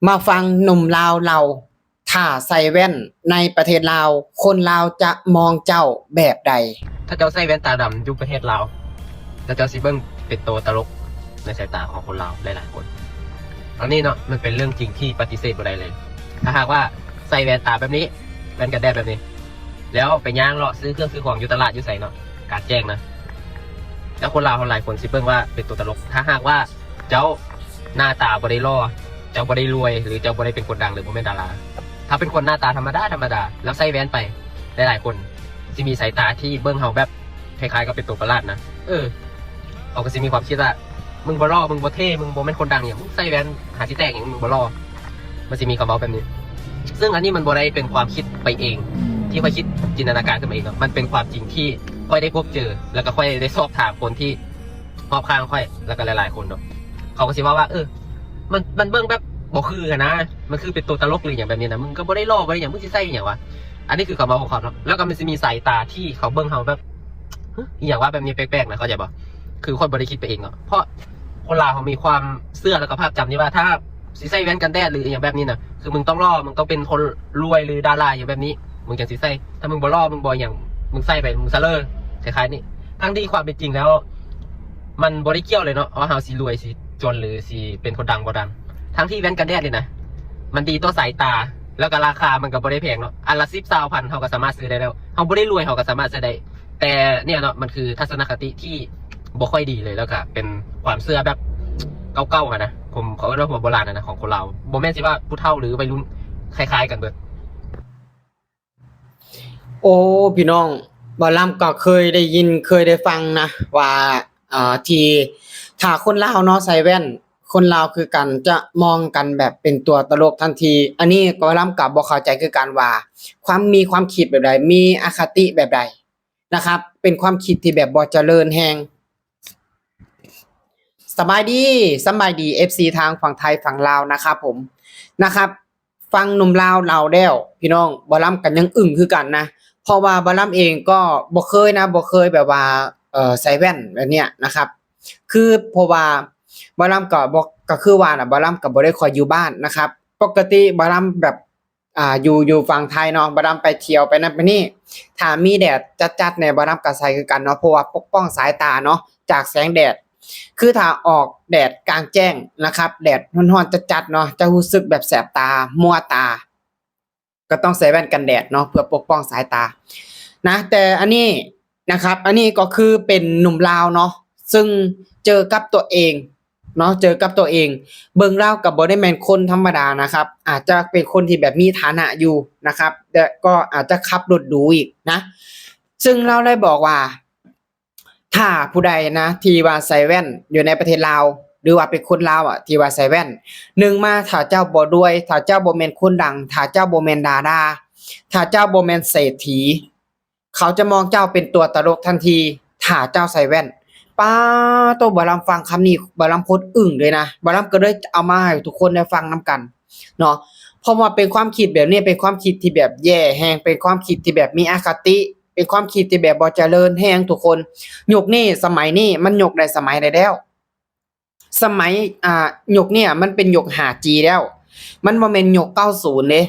ມາຟັງໜຸ່ມລາວເລົ່າ, ຖ້າໃສ່ແວ່ນໃນປະເທດລາວ, ຄົນລາວຈະມອງເຈົ້າແບບໃດ? ຖ້າເຈົ້າໃສ່ແວ່ນຕາດຳຢູ່ປະເທດລາວ, ແລ້ວເຈົ້າຊິເບິ່ງເປັນໂຕຕະຫຼົກໃນສາຍຕາຂອງຄົນລາວຫຼາຍໆຄົນ. ອັນນີ້ເນາະ, ມັນເປັນເລື່ອງຈິງທີ່ປະຕິເສດບໍ່ໄດ້ເລີຍ. ຖ້າຫາກວ່າໃສ່ແວ່ນຕາແບບນີ້, ແວ່ນກັນແດດແບບນີ້, ແລ້ວໄປຍ່າງເລາະຊື້ເຄື່ອງຊື້ຂອງຢູ່ຕະຫຼາດຢູ່ໃສເນາະ, ກາງແຈ້ງນະ, ແລ້ວຄົນລາວເຮົາຫຼາຍຄົນຊິເບິ່ງວ່າເປັນໂຕຕະຫຼົກ. ຖ້າຫາກວ່າເຈົ້າໜ້າຕາບໍ່ໄດ້ຫຼໍ່, ເຈົ້າບໍ່ໄດ້ລວຍ ຫຼື ເຈົ້າບໍ່ໄດ້ເປັນຄົນດັງ ຫຼື ບໍ່ແມ່ນດາລາ, ຖ້າເປັນຄົນໜ້າຕາທຳມະດາທຳມະດາ ແລ້ວໃສ່ແວ່ນໄປ, ຫຼາຍໆຄົນຊິມີສາຍຕາທີ່ເບິ່ງເຮົາແບບ ຄ້າຍໆກັບເປັນໂຕປະຫຼາດນະ. ເອີ ເຂົາກໍຊິມີຄວາມຄິດວ່າ ມຶງບໍ່ຫຼໍ່, ມຶງບໍ່ເທ່, ມຶງບໍ່ແມ່ນຄົນດັງຫຍັງ, ມຶງໃສ່ແວ່ນຫາຊິແຕກຫຍັງ, ມຶງບໍ່ຫຼໍ່. ມັນຊິມີຄຳເວົ້າແບບນີ້. ເຊິ່ງອັນນີ້ມັນບໍ່ໄດ້ເປັນຄວາມຄິດໄປເອງ ທີ່ຂ້ອຍຄິດຈິນຕະນາການຂຶ້ນມາເອງເນາະ, ມັນເປັນຄວາມຈິງທີ່ຂ້ອຍໄດ້ພົບເຈີ ແລ້ວກໍຂ້ອຍໄດ້ສອບຖາມຄົນທີ່ຮອບຂ້າງຂ້ອຍ ແລ້ວກໍຫຼາຍໆຄົນເນາະ. ເຂົາກໍຊິເວົ້າວ່າ ເອີ ມັນ ມັນເບິ່ງແບບບໍ່ຄືຫັ້ນນະ, ມັນຄືເປັນໂຕຕະຫຼົກ ຫຼື ຫຍັງແບບນີ້ນະ, ມຶງກໍບໍ່ໄດ້ຫຼໍ່ ບໍ່ໄດ້ຫຍັງ, ມຶງຊິໃສ່ອີ່ຫຍັງວະ? ອັນນີ້ຄືຄຳເວົ້າຂອງເຂົາເນາະ. ແລ້ວກໍມັນຊິມີສາຍຕາທີ່ເຂົາເບິ່ງເຮົາແບບ ຫຶ ອີ່ຫຍັງວະ ແບບນີ້ແປກໆນະ, ເຂົ້າໃຈບໍ່? ຄືຂ້ອຍບໍ່ໄດ້ຄິດໄປເອງເນາະ, ເພາະຄົນລາວເຮົາມີຄວາມເຊື່ອ ແລ້ວກໍພາບຈຳທີ່ວ່າ ຖ້າຊິໃສ່ແວ່ນກັນແດດ ຫຼື ອີ່ຫຍັງແບບນີ້ນະ ຄືມຶງຕ້ອງຫຼໍ່, ມຶງຕ້ອງເປັນຄົນລວຍ ຫຼື ດາລາ ອີ່ຫຍັງແບບນີ້ ມຶງຈັ່ງຊິໃສ່, ຖ້າມຶງບໍ່ຫຼໍ່ ມຶງບໍ່ຫຍັງ ມຶງໃສ່ໄປ ມຶງສະເຫຼີ ຄ້າຍໆນີ້. ທັງທີ່ຄວາມເປັນຈິງແລ້ວ ມັນບໍ່ໄດ້ກ່ຽວເລີຍເນາະ ວ່າເຮົາຊິລວຍ ຊິຈົນ ຫຼື ຊິເປັນຄົນດັງບໍ່ດັງ. ທັງທີ່ແວ່ນກັນແດດນີ້ນະ ມັນດີຕໍ່ສາຍຕາ ແລ້ວກໍລາຄາມັນກໍບໍ່ໄດ້ແພງເນາະ, ອັນລະສິບ ຊາວພັນ ເຮົາກໍສາມາດຊື້ໄດ້ແລ້ວ. ເຮົາບໍ່ໄດ້ລວຍ ເຮົາກໍສາມາດໃຊ້ໄດ້. ແຕ່ເນີ້ຍເນາະ ມັນຄືທັດສະນະຄະຕິທີ່ບໍ່ຄ່ອຍດີເລີຍ, ແລ້ວກໍເປັນຄວາມເຊື່ອແບບເກົ່າໆຫັ້ນນະ, ຜົມ ເຂົາເອີ້ນວ່າຫົວໂບລານຫັ້ນນະ ຂອງຄົນລາວ, ບໍ່ແມ່ນຊິວ່າຜູ້ເຖົ້າ ຫຼື ໄວລຸ້ນ, ຄ້າຍໆກັນເບິດ. ໂອ້ ພີ່ນ້ອງ, ບ່າວລຳກໍເຄີຍໄດ້ຍິນ ເຄີຍໄດ້ຟັງນະ ວ່າ ເອີ ທີ່ ຖ້າຄົນລາວເນາະໃສ່ແວ່ນ, ຄົນລາວຄືກັນຈະມອງກັນແບບເປັນຕົວຕະຫຼົກທັນທີ. ອັນນີ້ກໍ ບ່າວລຳກໍບໍ່ເຂົ້າໃຈຄືກັນວ່າ ຄວາມ ມີຄວາມຄິດແບບໃດ, ມີອະຄະຕິແບບໃດນະຄັບ, ເປັນຄວາມຄິດທີ່ແບບບໍ່ຈະເລີນແຮງ. ສະບາຍດີ, ສຳບາຍດີ ເອັຟຊີ ທາງຝັ່ງໄທຝັ່ງລາວນະຄັບຜົມ ນະຄັບ. ຟັງໜຸ່ມລາວເລົ່າແລ້ວ ພີ່ນ້ອງ, ບ່າວລຳກໍຍັງອຶ້ງຄືກັນນະ, ເພາະວ່າບ່າວລຳເອງກໍບໍ່ເຄີຍນະ, ບໍ່ເຄີຍແບບວ່າ ເອີ ໃສ່ແວ່ນແບບເນີ້ຍນະຄັບ. ຄື ເພາະວ່າບ່າວລຳກໍບໍ່ ກໍຄືວ່ານະ, ບ່າວລຳກໍບໍ່ໄດ້ຄ່ອຍຢູ່ບ້ານນະຄັບ. ປົກກະຕິບ່າວລຳແບບ ອ່າ ຢູ່ ຢູ່ຝັ່ງໄທເນາະ, ບ່າວລຳໄປທ່ຽວໄປນັ້ນໄປນີ້, ຖ້າມີແດດຈັດໆແດ່ ບ່າວລຳກໍໃສ່ຄືກັນເນາະ, ເພາະວ່າປົກປ້ອງສາຍຕາເນາະ ຈາກແສງແດດ. ຄືຖ້າອອກແດດກາງແຈ້ງນະຄັບ, ແດດຮ້ອນໆຈັດໆເນາະ, ຈະຮູ້ສຶກແບບແສບຕາ, ມົວຕາ, ກໍຕ້ອງໃສ່ແວ່ນກັນແດດເນາະ ເພື່ອປົກປ້ອງສາຍຕານະ. ແຕ່ອັນນີ້ນະຄັບ, ອັນນີ້ກໍຄືເປັນໜຸ່ມລາວເນາະ ຊຶ່ງເຈີກັບຕົວເອງເນາະ, ເຈີກັບຕົວເອງ. ເບິ່ງລາວກໍບໍ່ໄດ້ແມ່ນຄົນທຳມະດານະຄັບ, ອາດຈະເປັນຄົນທີ່ແບບມີຖານະຢູ່ນະຄັບ, ແລະ ກໍອາດຈະຂັບລົດຫຼູອີກນະ. ຊຶ່ງລາວໄດ້ບອກວ່າ ຖ້າຜູ້ໃດນະ ທີ່ວ່າໃສ່ແວ່ນຢູ່ໃນປະເທດລາວ ຫຼືວ່າເປັນຄົນລາວອະ ທີ່ວ່າໃສ່ແວ່ນ, ໜຶ່ງມາ ຖ້າເຈົ້າບໍ່ລວຍ, ຖ້າເຈົ້າບໍ່ແມ່ນຄົນດັງ, ຖ້າເຈົ້າບໍ່ແມ່ນດາລາ, ຖ້າເຈົ້າບໍ່ແມ່ນເສດຖີ, ເຂົາຈະມອງເຈົ້າເປັນຕົວຕະຫຼົກທັນທີ ຖ້າເຈົ້າໃສ່ແວ່ນ. ປາໂຕ ບ່າວລຳຟັງຄຳນີ້ ບ່າວລຳໂຄດອຶ້ງເລີຍນະ, ບ່າວລຳກໍເລີຍເອົາມາໃຫ້ທຸກຄົນໄດ້ຟັງນຳກັນເນາະ. ເພາະວ່າເປັນຄວາມຄິດແບບນີ້ ເປັນຄວາມຄິດທີ່ແບບແຍ່ແຮງ, ເປັນຄວາມຄິດທີ່ແບບມີອະຄະຕິ, ເປັນຄວາມຄິດທີ່ແບບບໍ່ຈະເລີນແຮງທຸກຄົນ. ຍຸກນີ້ ສະໄໝນີ້ ມັນຍຸກໃດສະໄໝໃດແລ້ວ. ສະໄໝ ອ່າ ຍຸກເນີ້ຍມັນເປັນຍຸກຫ້າຈີແລ້ວ, ມັນບໍ່ແມ່ນຍຸກເກົ້າສູນເດ້.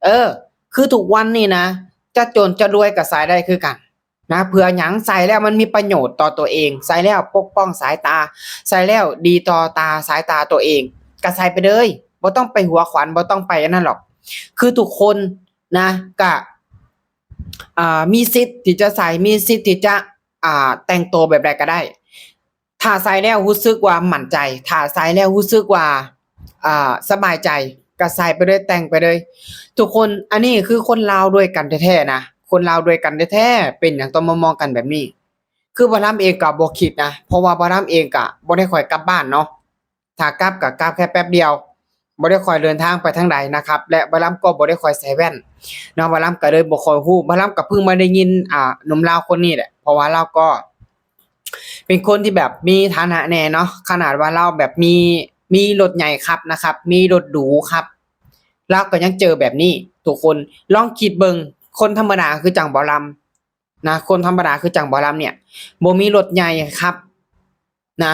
ເອີ ຄືທຸກວັນນີ້ນະ ຈະຈົນຈະລວຍກໍໃສ່ໄດ້ຄືກັນນະ. ເພື່ອຫຍັງ? ໃສ່ແລ້ວມັນມີປະໂຫຍດຕໍ່ຕົວເອງ, ໃສ່ແລ້ວປົກປ້ອງສາຍຕາ, ໃສ່ແລ້ວດີຕໍ່ຕາສາຍຕາຕົວເອງ, ກໍໃສ່ໄປເລີຍ, ບໍ່ຕ້ອງໄປຫົວຂວັນ, ບໍ່ຕ້ອງໄປອັນນັ້ນຫຼອກ. ຄືທຸກຄົນນະ ກະ ອ່າ ມີສິດທີ່ຈະໃສ່, ມີສິດທີ່ຈະ ອ່າ ແຕ່ງໂຕແບບໃດກໍໄດ້. ຖ້າໃສ່ແລ້ວຮູ້ສຶກວ່າໝັ້ນໃຈ, ຖ້າໃສ່ແລ້ວຮູ້ສຶກວ່າ ອ່າ ສະບາຍໃຈ, ກໍໃສ່ໄປເລີຍ, ແຕ່ງໄປເລີຍທຸກຄົນ. ອັນນີ້ຄືຄົນລາວດ້ວຍກັນແທ້ໆນະ, ຄົນລາວດ້ວຍກັນແທ້ໆ ເປັນຫຍັງຕ້ອງມາມອງກັນແບບນີ້? ຄືບ່າວລຳເອງກໍບໍ່ຄິດນະ, ເພາະວ່າບ່າວລຳເອງກໍບໍ່ໄດ້ຄ່ອຍກັບບ້ານເນາະ. ຖ້າກັບກໍກັບແຄ່ແປັບດຽວ, ບໍ່ໄດ້ຄ່ອຍເດີນທາງໄປທາງໃດນະຄັບ. ແລະ ບ່າວລຳກໍບໍ່ໄດ້ຄ່ອຍໃສ່ແວ່ນເນາະ, ບ່າວລຳກໍເລີຍບໍ່ຄ່ອຍຮູ້. ບ່າວລຳກໍເພິ່ງມາໄດ້ຍິນ ອ່າ ໜຸ່ມລາວຄົນນີ້ແຫຼະ, ເພາະວ່າລາວກໍເປັນຄົນທີ່ແບບມີຖານະແດ່ເນາະ, ຂະໜາດວ່າລາວແບບມີ ມີລົດໃຫຍ່ຂັບນະຄັບ, ມີລົດຫຼູຂັບ, ລາວກໍຍັງເຈີແບບນີ້ທຸກຄົນ. ລອງຄິດເບິ່ງ, ຄົນທຳມະດາຄືຈັ່ງບ່າວລຳ ນະ, ຄົນທຳມະດາຄືຈັ່ງບ່າວລຳເນີ້ຍ ບໍ່ມີລົດໃຫຍ່ຂັບນະ,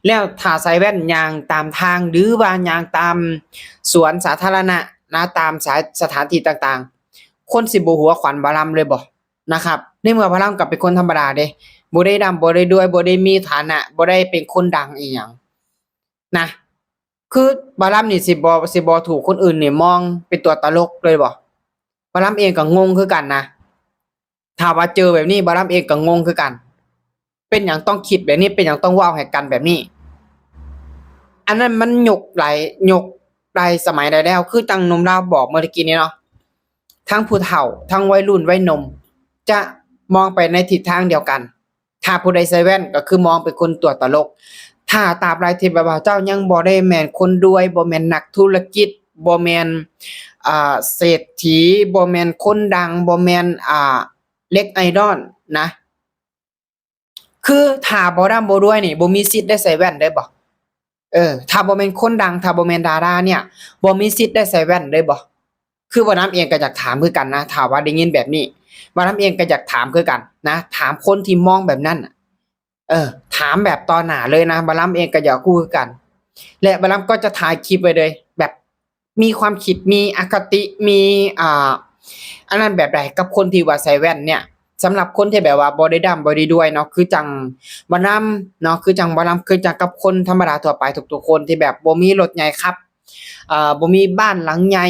ແລ້ວຖ້າໃສ່ແວ່ນຍ່າງຕາມທາງ ຫຼືວ່າຍ່າງຕາມສວນສາທາລະນະນະ ຕາມສາຍ ສະຖານທີ່ຕ່າງໆ ຄົນຊິບໍ່ຫົວຂວັນບ່າວລຳເລີຍບໍ່ນະຄັບ? ໃນເມື່ອບ່າວລຳກໍເປັນຄົນທຳມະດາເດ້ ບໍ່ໄດ້ຮ່ຳ ບໍ່ໄດ້ລວຍ ບໍ່ໄດ້ມີຖານະ ບໍ່ໄດ້ເປັນຄົນດັງອີ່ຫຍັງນະ. ຄືບ່າວລຳນີ້ຊິບໍ່ ຊິບໍ່ຖືກຄົນອື່ນນີ້ມອງເປັນຕົວຕະຫຼົກເລີຍບໍ່? ບ່າວລຳເອງກໍງົງຄືກັນນະ. ຖ້າວ່າເຈີແບບນີ້ ບ່າວລຳເອງກໍງົງຄືກັນ. ເປັນຫຍັງຕ້ອງຄິດແບບນີ້? ເປັນຫຍັງຕ້ອງເວົ້າໃຫ້ກັນແບບນີ້? ອັນນັ້ນມັນຍຸກຫຼາຍ ຍຸກຫຼາຍສະໄໝໄດ້ແລ້ວ. ຄືຈັ່ງໜຸ່ມລາວບອກເມື່ອກີ້ນີ້ເນາະ, ທັງຜູ້ເຖົ້າ ທັງໄວລຸ້ນໄວໜຸ່ມ ຈະມອງໄປໃນທິດທາງດຽວກັນ. ຖ້າຜູ້ໃດໃສ່ແວ່ນກໍຄືມອງເປັນຄົນຕົວຕະຫຼົກ. ຖ້າຕາບໃດທີ່ແບບວ່າເຈົ້າຍັງບໍ່ໄດ້ແມ່ນຄົນລວຍ, ບໍ່ແມ່ນນັກທຸລະກິດ, ບໍ່ແມ່ນ ອ່າ ເສດຖີ, ບໍ່ແມ່ນຄົນດັງ, ບໍ່ແມ່ນ ອ່າ ເນັດໄອດອນນະ, ຄືຖ້າບໍ່ຮ່ຳບໍ່ລວຍນີ້ ບໍ່ມີສິດໄດ້ໃສ່ແວ່ນເດ້ບໍ່? ເອີ ຖ້າບໍ່ແມ່ນຄົນດັງ ຖ້າບໍ່ແມ່ນດາລາເນີ້ຍ ບໍ່ມີສິດໄດ້ໃສ່ແວ່ນເດ້ບໍ່? ຄືບ່າວລຳເອງກໍຢາກຖາມຄືກັນນະ. ຖ້າວ່າໄດ້ຍິນແບບນີ້ ບ່າວລຳເອງກໍຢາກຖາມຄືກັນນະ, ຖາມຄົນທີ່ມອງແບບນັ້ນນະ. ເອີ ຖາມແບບຕໍ່ໜ້າເລີຍນະ, ບ່າວລຳເອງກໍຢາກຮູ້ຄືກັນ. ແລະ ບ່າວລຳກໍຈະຖ່າຍຄລິບໄວ້ເລີຍ ແບບມີຄວາມຄິດ ມີອະຄະຕິ ມີ ອ່າ ອັນນັ້ນແບບໃດກັບຄົນທີ່ວ່າໃສ່ແວ່ນເນີ້ຍ. ສຳລັບຄົນທີ່ແບບວ່າບໍ່ໄດ້ຮ່ຳບໍ່ໄດ້ລວຍເນາະ, ຄືຈັ່ງບ່າວລຳເນາະ, ຄືຈັ່ງບ່າວລຳ ຄືຈັ່ງກັບຄົນທຳມະດາທົ່ວໄປທຸກໆຄົນ ທີ່ແບບບໍ່ມີລົດໃຫຍ່ຂັບ, ເອີ ບໍ່ມີບ້ານຫຼັງໃຫຍ່,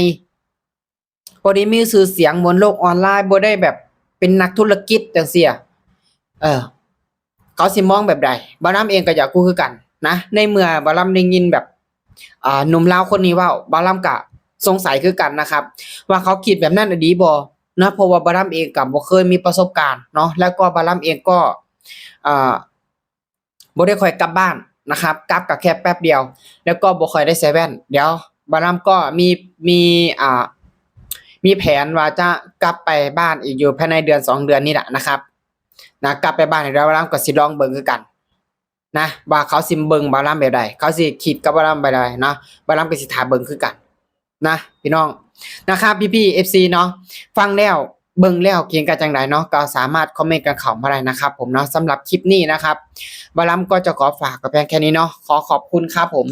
ບໍ່ໄດ້ມີຊື່ສຽງບົນໂລກອອນລາຍ, ບໍ່ໄດ້ແບບເປັນນັກທຸລະກິດຈັ່ງຊີ້. ເອີ ເຂົາຊິມອງແບບໃດ? ບ່າວລຳເອງກໍຢາກຮູ້ຄືກັນນະ. ໃນເມື່ອບ່າວລຳໄດ້ຍິນແບບ ອ່າ ໜຸ່ມລາວຄົນນີ້ເວົ້າ, ບ່າວລຳກໍສົງໄສຄືກັນນະຄັບ ວ່າເຂົາຄິດແບບນັ້ນອີ່ຫຼີບໍ່ນະ. ເພາະວ່າບ່າວລຳເອງກໍບໍ່ເຄີຍມີປະສົບການເນາະ, ແລ້ວກໍບ່າວລຳເອງກໍ ອ່າ ບໍ່ໄດ້ຄ່ອຍກັບບ້ານນະຄັບ, ກັບກໍແຄ່ແປັບດຽວ, ແລ້ວກໍບໍ່ຄ່ອຍໄດ້ໃສ່ແວ່ນ. ດຽວບ່າວລຳກໍມີ ມີ ອ່າ ມີແຜນວ່າຈະກັບໄປບ້ານອີກຢູ່ພາຍໃນເດືອນສອງເດືອນນີ້ແຫຼະນະຄັບນະ. ກັບໄປບ້ານອີກແລ້ວ ບ່າວລຳກໍຊິລອງເບິ່ງຄືກັນນະ ວ່າເຂົາຊິເບິ່ງບ່າວລຳແບບໃດ, ເຂົາຊິຄິດກັບບ່າວລຳແບບໃດເນາະ. ບ່າວລຳກໍຊິຖ້າເບິ່ງຄືກັນ ນະພີ່ນ້ອງ ນະຄັບ ພີ່ໆ ເອັຟຊີ ເນາະ. ຟັງແລ້ວເບິ່ງແລ້ວຄິດເຫັນກັນຈັ່ງໃດເນາະ ກໍສາມາດຄອມເມັນກັນເຂົ້າມາໄດ້ນະຄັບຜົມເນາະ. ສຳລັບຄລິບນີ້ນະຄັບ ບ່າວລຳກໍຈະຂໍຝາກໄວ້ພຽງແຄ່ນີ້ເນາະ. ຂໍຂອບຄຸນຄັບຜົມ.